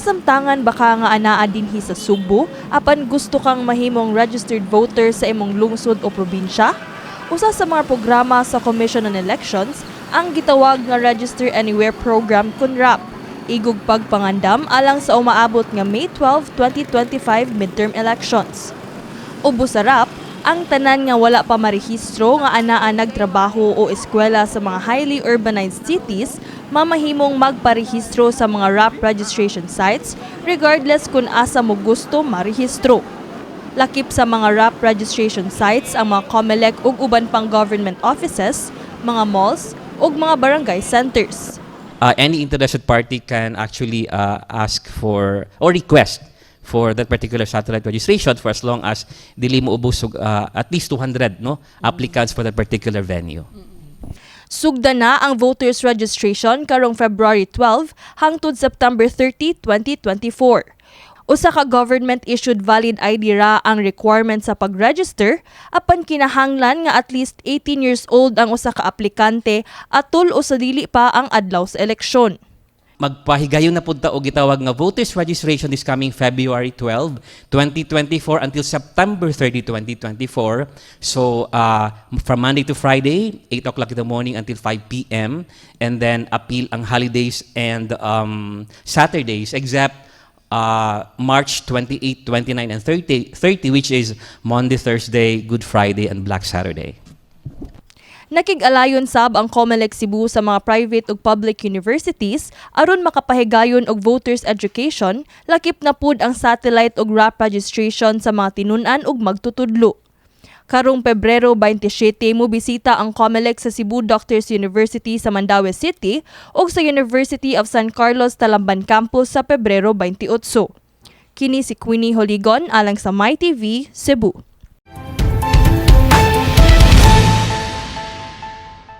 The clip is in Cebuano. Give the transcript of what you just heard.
Nasamtangan ba ka nga anaa dinhi sa Sugbo apan gusto kang mahimong registered voter sa imong lungsod o probinsya? Usa sa mga programa sa Commission on Elections ang gitawag nga Register Anywhere Program kun RAP. Igog pagpangandam alang sa umaabot nga May 12, 2025 midterm elections. Ubos sa RAP, ang tanan nga wala pa marehistro nga anaa nagtrabaho o eskwela sa mga highly urbanized cities mamahimong magparehistro sa mga RAP registration sites regardless kung asa mo gusto marehistro. Lakip sa mga RAP registration sites ang mga COMELEC ug uban pang government offices, mga malls ug mga barangay centers. Any interested party can actually ask for or request for that particular satellite registration for as long as dili mo ubos og at least 200, no, applicants for that particular venue. Sugda na ang voters registration karong February 12 hangtod September 30, 2024. Usa ka government-issued valid ID ra ang requirement sa pag-register apan kinahanglan nga at least 18 years old ang usa ka aplikante atol o sa dili pa ang adlaw sa eleksyon. Magpahigayon na pud ta og gitawag nga voters registration this coming February 12, 2024 until September 30, 2024. So from Monday to Friday, 8 o'clock in the morning until 5 p.m. And then apil ang holidays and Saturdays except March 28, 29, and 30, which is Maundy Thursday, Good Friday, and Black Saturday. Nakig-alayon sab ang COMELEC Cebu sa mga private ug public universities aron makapahigayon og voters education, lakip na pud ang satellite ug RAP registration sa mga tinun-an ug magtutudlo. Karong Pebrero 27, mo bisita ang COMELEC sa Cebu Doctors University sa Mandaue City ug sa University of San Carlos Talamban Campus sa Pebrero 28. Kini si Queenie Holigon alang sa MyTV, Cebu.